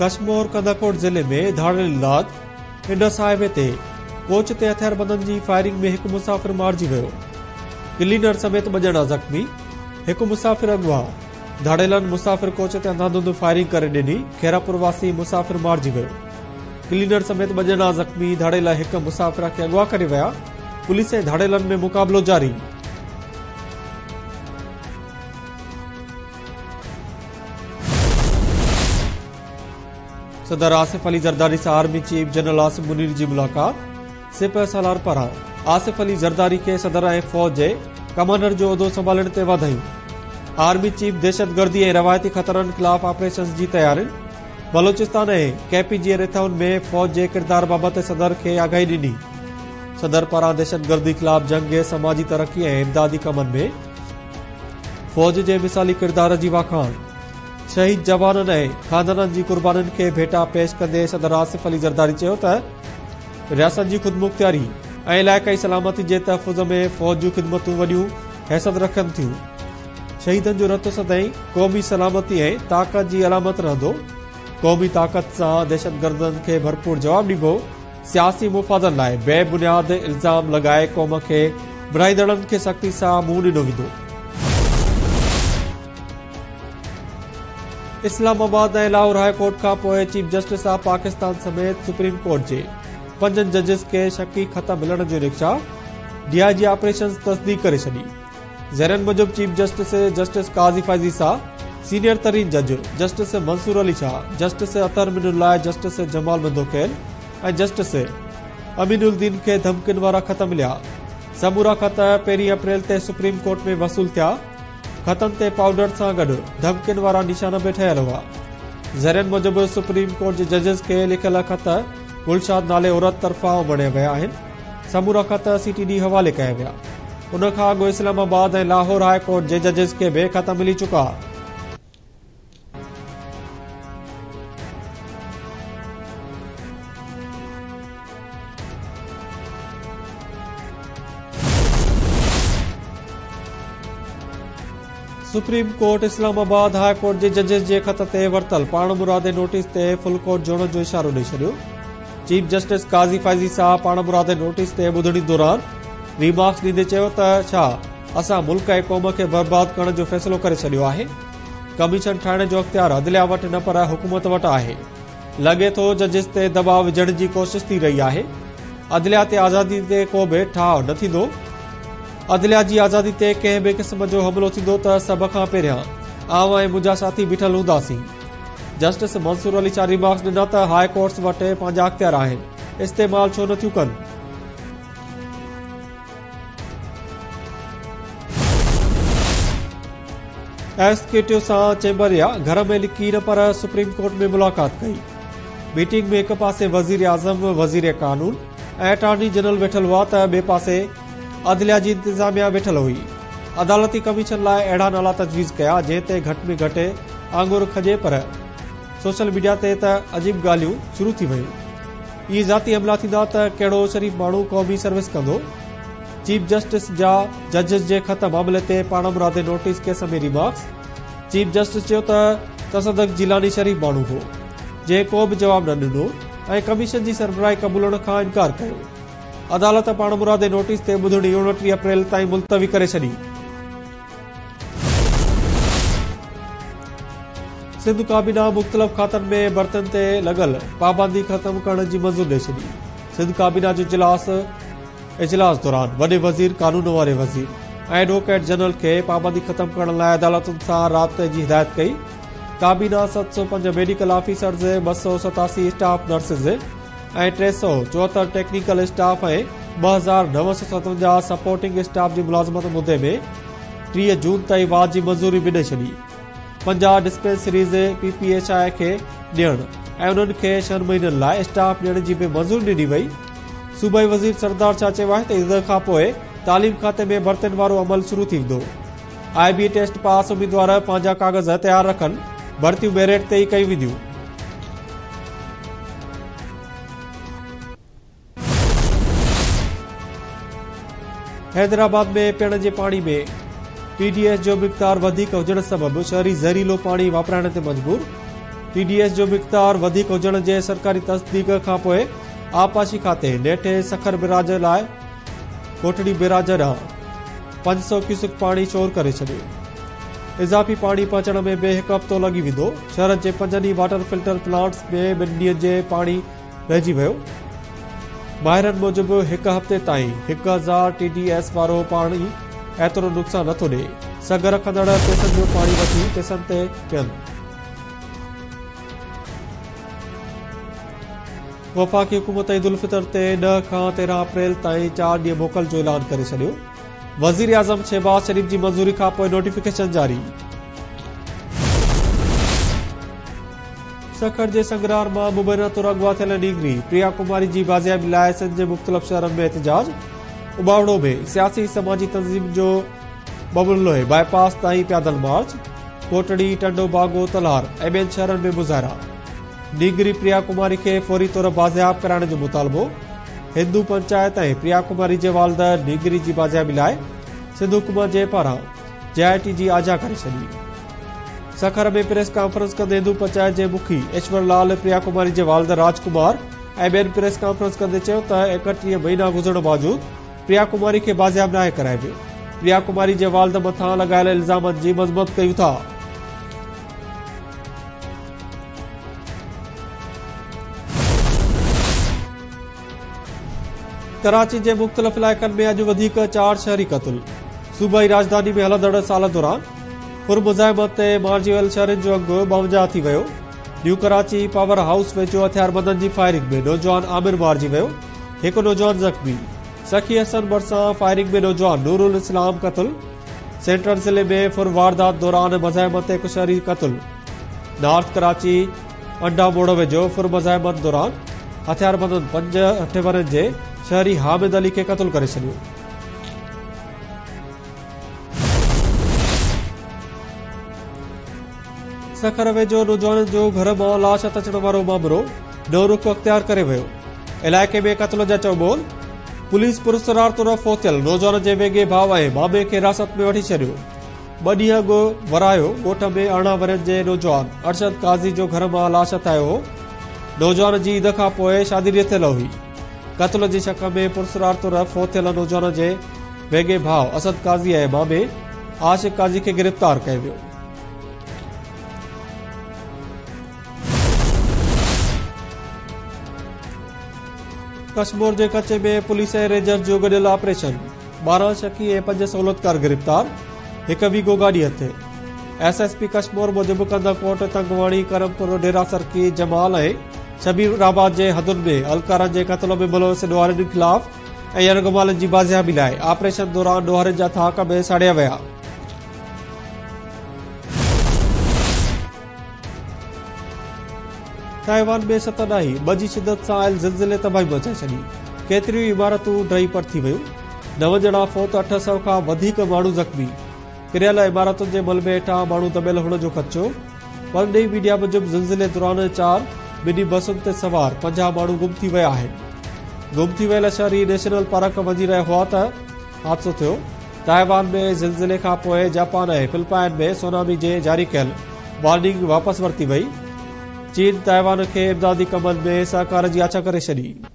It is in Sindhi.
ڪشمور ڪنڌڪوٽ ضلعي ۾ ڌاڙيل راڄ، انڊس هاء وي تي ڪوچ تي هٿياربندن جي فائرنگ ۾ هڪ مسافر مارجي ويو، ڪلينر سميت ٻه ڄڻا زخمي، هڪ مسافر اغوا، ڌاڙيلن مسافر ڪوچ تي انڌاڌنڌ فائرنگ ڪري ڏني، خيرپور واسي مسافر مارجي ويو، ڪلينر سميت ٻه ڄڻا زخمي، ڌاڙيل هڪ مسافر کي اغوا ڪري ويا، پوليس ۽ ڌاڙيلن ۾ مقابلو جاري. صدر آصف علي زرداري سان army chief general Asim Munir جي ملاقات، سپهه سالار پاران آصف علي زرداري کي صدر ۽ فوج جي ڪمانڊر جو عهدو سنڀالڻ تي واڌايون. آرمي چيف دهشتگردي ۽ روايتي خطرن خلاف آپريشنز جي تيارين، بلوچستان ۽ ڪي پي جي رٿائن ۾ فوج جي ڪردار بابت صدر کي آگاهي ڏني. صدر پاران دهشتگردي خلاف جنگ، سماجي ترقي ۽ امدادي ڪمن ۾ فوج جي مثالي ڪردار جي واکاڻ، شهيد جوانن ۽ خاندانن جي قربانين کي ڀيٽا پيش ڪندي صدر آصف علي زرداري چيو ته رياست جي خودمختياري ۽ علائقائي سلامتي جي تحفظ ۾ فوج جون خدمتون وڏيون حيثيت رکن ٿيون، شهيدن جو رت سدائين قومي سلامتي ۽ طاقت جي علامت رهندو، قومي طاقت سان دهشتگردن کي ڀرپور جواب ڏبو. سياسي مفادن لاء بي بنياد الزام لڳائي قوم کي ورهائيندڙن کي سختي سان منهن ڏنو ويندو. اسلام آباد ۽ لاهور هاء ڪورٽ کان پوء چيف جسٽس آف پاڪستان سميت سپريم ڪورٽ جي پنجن ججز کي شڪي خط ملڻ جو انڪشاف، ڊي I جي آپريشنز تصديق ڪري ڇڏي. ذريعن موجب chief justice justice Qazi Faez Isa, senior ترين جج justice Mansoor Ali Shah, justice Athar Minallah, justice Jamal Mandokhail ۽ justice Amin Uddin کي ڌمڪين وارا خط مليا. سمورا خط پهرين اپريل تي سپريم ڪورٽ ۾ وصول ٿيا. خطن تي پائوڊر سان گڏ ڌمڪين وارا نشان به ٺهيل هئا. ذريعن موجب سپريم ڪورٽ جي ججز کي لکيل خط گلشاد نالي عورت طرفان اماڻيا ويا آهن. سمورا خط سي ٽي ڊي حوالي ڪيا ويا. ان کان اڳ اسلام آباد ۽ لاهور هاء ڪورٽ جي ججز کي به خط ملي چڪا. Supreme court Islamabad high court جي ججز جي خط تي ورتل پاڻمرادي نوٽيس تي فل ڪورٽ جوڙڻ جو اشارو ڏئي ڇڏيو. Chief justice Qazi Faez Isa پاڻمرادي notice تي ٻڌڻي دوران ريمارڪس ڏيندي چيو ته ڇا اسان ملڪ ۽ قوم کي برباد ڪرڻ جو فيصلو ڪري ڇڏيو آهي؟ ڪميشن ٺاهڻ جو اختيار عدليا وٽ نه پر حڪومت وٽ آهي. لڳي ٿو ججز تي دٻاء وجهڻ جي ڪوشش ٿي رهي آهي. عدليا تي آزادي تي ڪو به ٺاهه نه ٿيندو. عدليا جي آزادي تي ڪنهن به قسم جو حملو ٿيندو ته سڀ کان پهريان آئون ۽ منهنجا ساٿي بيٺل هونداسين. جسٽس منصور علي شاهه ريمارڪس ڏنا ته هاء ڪورٽس وٽ پنهنجا اختيار آهن، استعمال ڇو نٿيون ڪن؟ ايگزيڪيوٽو سان چيمبر يا گهر ۾ لڪي نه پر سپريم ڪورٽ ۾ ملاقات ڪئي. ميٽنگ ۾ هڪ پاسي وزير اعظم، وزير قانون ۽ اٽارني جنرل ويٺل هئا ته ٻئي پاسي عدليا جي انتظاميا ويٺل هئي. عدالتي ڪميشن لاء اهڙا نالا تجويز ڪيا جنهن تي گهٽ ۾ گهٽ آڱر کڄي پر سوشل ميڊيا تي ته عجيب ڳالهيون شروع ٿي ويون. اهي ذاتي حملا ٿيندا ته ڪهڙو شريف ماڻهو قومي سروس ڪندو؟ چيف جسٽس جا ججز جي خط معاملي تي پاڻمرادي notice case ۾ remarks, chief justice چيو ته تصدق جيلاني شريف ماڻهو هو، جنهن ڪو به جواب نه ڏنو ۽ ڪميشن جي سربراهي قبولڻ کان انڪار ڪيو. عدالت پاڻمرادي نوٽيس تي ٻڌڻي 29 اپريل تائين ملتوي ڪري ڇڏي. سنڌ ڪابينا مختلف کاتن ۾ ڀرتين تي لڳل پابندي ختم ڪرڻ جي منظوري ڏئي ڇڏي. سنڌ ڪابينا جو اجلاس اجلاس دوران وڏي وزير، قانون واري وزير ۽ ايڊووڪيٽ جنرل کي پابندي ختم ڪرڻ لاء عدالتن سان رابطي جي هدايت ڪئي. ڪابينا 705 medical officers, 287 staff nurses ۽ 374 technical staff ۽ 2957 supporting staff جي ملازمت مدي ۾ 30 جون تائين واڌ جي منظوري به ڏئي ڇڏي. 50 dispensaries P P H I کي ڏيڻ ۽ انهن کي ڇهن مهينن لاء اسٽاف ڏيڻ جي به منظوري ڏني وئي. صوبائي وزير سردار شاهه چيو آهي ته عيد کان پوء تعليم کاتي ۾ ڀرتين وارو عمل شروع ٿي ويندو. آء بي ٽيسٽ پاس اميدوار پنهنجا ڪاغذ تيار رکن، ڀرتيون ميرٽ تي ئي ڪيون وينديون. حيدرآباد ۾ پيئڻ جي پاڻي ۾ ٽي ڊي ايس جو مقدار وڌيڪ هجڻ سبب شهري زهريلو پاڻي واپرائڻ تي مجبور. ٽي ڊي ايس جو مقدار وڌيڪ هجڻ جي سرڪاري تصديق کانپوء آبپاشي کاتي نيٺ سکر بيراج لاء ڪوٽڙي بيراج ڏانهن 500 ڪيوسڪ پاڻي ڇوڙ ڪري ڇڏيو. اضافي پاڻي پهچڻ ۾ به هڪ هفتو لڳي ويندو. شهر جي پنجن ئي واٽر فلٽر پلانٽس ۾ ٻن ڏينهن جي پاڻي رهجي ويو. ماهرن موجب هڪ هفتي تائين 1000 ٽي ڊي ايس وارو پاڻي ايترو نقصان نٿو ڏئي، سگهه رکندڙ پئسن جو پاڻي وٺي پئسن تي پين. وفاقي حڪومت عيد الفطر تي 10 کان 13 اپريل تائين 4 ڏينهن موڪل جو اعلان ڪري ڇڏيو. وزيراعظم شهباز شريف جي منظوري کانپوء نوٽيفڪيشن جاري. سکر جي سنگرار مان مبينا طور اغوا ٿيل نينگري پريا ڪماري جي بازيابي لاء سنڌ جي مختلف شهرن ۾ احتجاج، اٻاوڙو ۾ سياسي سماجي تنظيم جو ٻٻرلوء باء پاس تائين پيادل مارچ، ڪوٽڙي، ٽنڊو باگو، تلهار ۽ ٻين شهرن ۾ مظاهرا، نينگري پريا ڪماري کي فوري طور بازياب ڪرائڻ جو مطالبو، هندو پنچائت ۽ پريا ڪماري جي والده نينگري جي بازيابي لاء سنڌ حڪومت جي پاران جي آء ٽي جي آجيان ڪري ڇڏي. سکر ۾ پريس ڪانفرنس ڪندي هندو پنچائت جي مکي ايشور لال، پريا ڪماري جي والد راج ڪمار ۽ ٻين پريس ڪانفرنس ڪندي چيو ته 31 مهينا گذرڻ باوجود پريا ڪماري کي بازياب ناهي ڪرايو ويو، پريا ڪماري جي والد مٿان لڳايل الزامن جي مذمت ڪيون ٿا. ڪراچي جي مختلف علائقن ۾ اڄ وڌيڪ 4 شهري قتل، صوبائي راڄڌاني ۾ هلندڙ سال دوران ڦر مزاحمت تي مارجي ويل شهرين جو انگ 52 ٿي ويو، نيو ڪراچي پاور هائوس ويجهو هٿياربندن جي فائرنگ ۾ نوجوان عامر مارجي ويو، هڪ نوجوان زخمي، سخي حسن ڀرسان فائرنگ ۾ نوجوان نورالاسلام قتل، سينٽرل ضلعي ۾ ڦر واردات دوران مزاحمت تي هڪ شهري قتل، نارٿ ڪراچي انڊا موڙ ويجهو ڦر مزاحمت دوران هٿياربندن 65 ورهين جي شهري حامد علي کي قتل ڪري ڇڏيو. سکر ويجهو نوجوان جو گهر مان لاش هٿ اچڻ وارو مامرو نئون رخ اختيار ڪري ويو، علائقي ۾ قتل جا چئوٻول، پوليس پراسرار طور فوت ٿيل نوجوان جي ويڳي ڀاء ۽ مامي کي حراست ۾ وٺي ڇڏيو. ٻه ڏينهن اڳ ورايو ڳوٺ ۾ 18 ورهين جي نوجوان ارشد قاضي جو گهر مان لاش هٿ آيو هو. نوجوان جي عيد کان پوء شادي رٿيل هئي. قتل جي شڪ ۾ پراسرار طور فوت ٿيل نوجوان جي ويڳي ڀاء اسد قاضي ۽ مامي عاشق قاضي کي گرفتار ڪيو ويو. ڪشمور جي ڪچي ۾ پوليس ۽ رينجرز جو گڏيل آپريشن، 12 شڪي ۽ 5 سهولتڪار گرفتار، هڪ ويگو گاڏي هٿ. ايس ايس پي ڪشمور موجب ڪنڌڪوٽ، تنگواڻي، ڪرمپور، ڊيرا سرڪي، جمال ۽ شبير آباد جي حدن ۾ اهلڪارن جي قتل ۾ ملوث ڏوهارين خلاف ۽ يرغمالين جي بازيابي لاء آپريشن دوران ڏوهارين جا ٿاڪ به ساڙيا ويا. تائيوان ۾ 7.2 جي شدت سان آيل زلزلي تباهي مچائي ڇڏي، ڪيتريون ئي عمارتون ڊهي پٽ ٿي ويون، 9 ڄڻا فوت، 800 کان وڌيڪ ماڻهو زخمي، ڪريل عمارتن جي ملبي هيٺان ماڻهو دٻيل هئڻ جو خدشو، پرڏيهي ميڊيا موجب زلزلي دوران 4 مني بسن تي سوار 50 ماڻهو گم ٿي ويا آهن، گم ٿي ويل شهري نيشنل پارڪ وڃي رهيا هئا ته حادثو ٿيو. تائيوان ۾ زلزلي کان پوء جاپان ۽ فلپائن ۾ سونامي جي جاري ڪيل وارننگ واپس ورتي وئي. چين تائيوان کي امدادي ڪمن ۾ سهڪار جي آڇ ڪري ڇڏي.